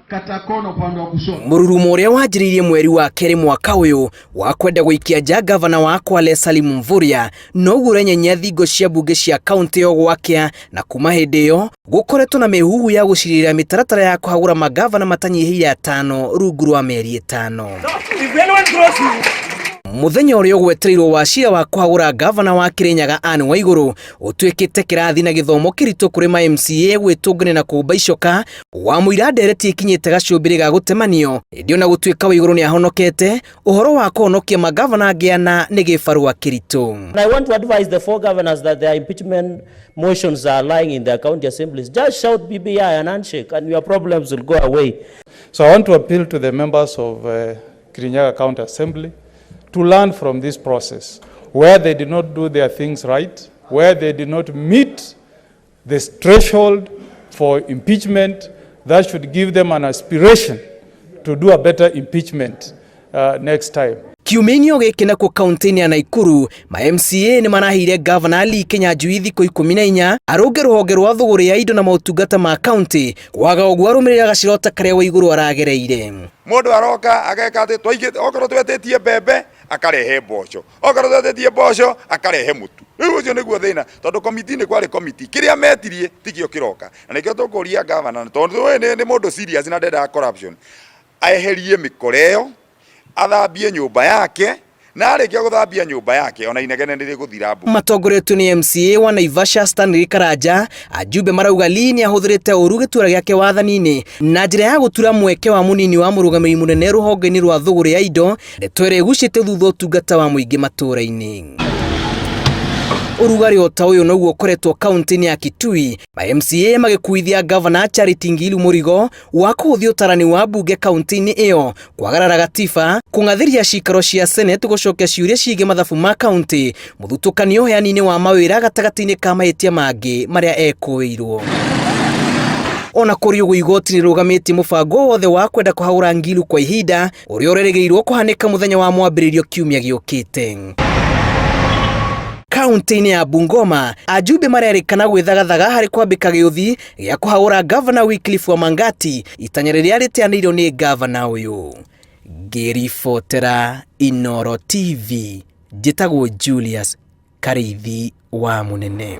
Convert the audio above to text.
Kata kona upande wa kushoto. Mũrurumo ũrĩa wanjĩrĩirie mweri wa kerĩ mwaka ũyũ wa kwenda gũikia nja gavana wa Kwale Salim Mvurya noguo ũrenyenya thingo cia mbunge cia kaunti ĩyo gwakĩa, na kuma hĩndĩ ĩyo gũkoretwo na mĩhuhu ya gũcirĩra mĩtaratara ya kũhagũra magavana matanyihĩire atano rungu rwa mĩeri 5. Mũthenya ũrĩa ũgwetereirwo wa cira wa kũhagũra gavana wa Kirinyaga Anne Waigũrũ ũtuĩkĩte kĩrathi na gĩthomo kĩritũ kũrĩ ma MCA gwĩtũngania na kũmba icoka wa mũira ndereti ĩkinyĩte gacũmbĩrĩ ga gũtemanio. Ĩndĩ ona gũtuĩka Waigũrũ nĩ ahonokete, ũhoro wa kũhonokia magavana angĩ ana nĩ gĩbarũa kĩritũ. And I want to advise the 4 governors that their impeachment motions are lying in their county assemblies. Just shout BBI and handshake and your problems will go away. So I want to appeal to the members of Kirinyaga County Assembly to learn from this process, where they did not do their things right, where they did not meet the threshold for impeachment, that should give them an aspiration to do a better impeachment next time. Kiumia gĩkĩ nakuo kaunti-inĩ ya Naikuru, ma MCA nĩ maraheire Gavana Lee Kinyanjui thikũ 14 arũnge rũhonge rwa thũgũrĩ ya indo na motungata ma kaunti kwaga ũguo arũmĩrĩra gacirota karĩa Waigũrũ aragereire. Mũndũ aroka ageka atĩ twaigĩte, okorwo twetĩtie mbembe akarehe mboco, okorwo twetĩtie mboco akarehe mũtu. Rĩu ũcio nĩguo thĩna, tondũ komiti nĩ kwarĩ komiti, kĩrĩa metirie tikĩo kĩroka. Na nĩkĩo tũkũria gavana, tondũ ũyũ nĩ mũndũ serious na ndendaga corruption, eherie mĩkora ĩyo, athambie nyũmba yake, na arĩkia gũthambia nyũmba yake ona inegene nĩ rĩgũthira mbu. Matongoretio nĩ MCA wa Naivasha Stanley Karanja, ajumbe marauga Lee nĩ ahũthĩrĩte ũru gĩtura gĩake wathani-inĩ na njĩra ya gũtura mweke wa mũnini wa mũrũgamĩrĩri mũnene rũhonge-inĩ rwa thũgũrĩ ya indo, ndeto ĩrĩa ĩgucĩte thutha ũtungata wa mũingĩ matũũra-inĩ. Ũrugarĩ o ta ũyũ noguo ũkoretwo kaunti-inĩ ya Kitui, ma MCA magĩkuithia Gavana Charity Ngilu mũrigo wa kũhũthia ũtarani wa mbunge kaunti-inĩ ĩyo, kwagarara gatiba, kũng'athĩria cikaro cia Senate gũcokia ciũria ciĩgiĩ mathabu ma kaunti, mũthutũkanio ũheani-inĩ wa mawĩra gatagatĩ-inĩ ka mahĩtia mangĩ marĩa ekũĩirwo. Ona kũrĩ ũguo igoti nĩrũgamĩtie mũbango wothe wa kwenda kũhagũra Ngilu kwa ihinda ũrĩa ũrerĩgĩrĩirwo kũhanĩka mũthenya wa mwambĩrĩrio kiumia gĩũkĩte. Kaunti-inĩ ya Bungoma, ajumbe marerĩkana gwĩthagathaga harĩ kwambĩka gĩũthi gĩa kũhagũra Gavana Wycliffe Wamangati, itanya rĩrĩa rĩteanĩirio nĩ gavana ũyũ. Ngĩribotera Inooro TV, njĩtagwo Julius Karĩithi wa Mũnene.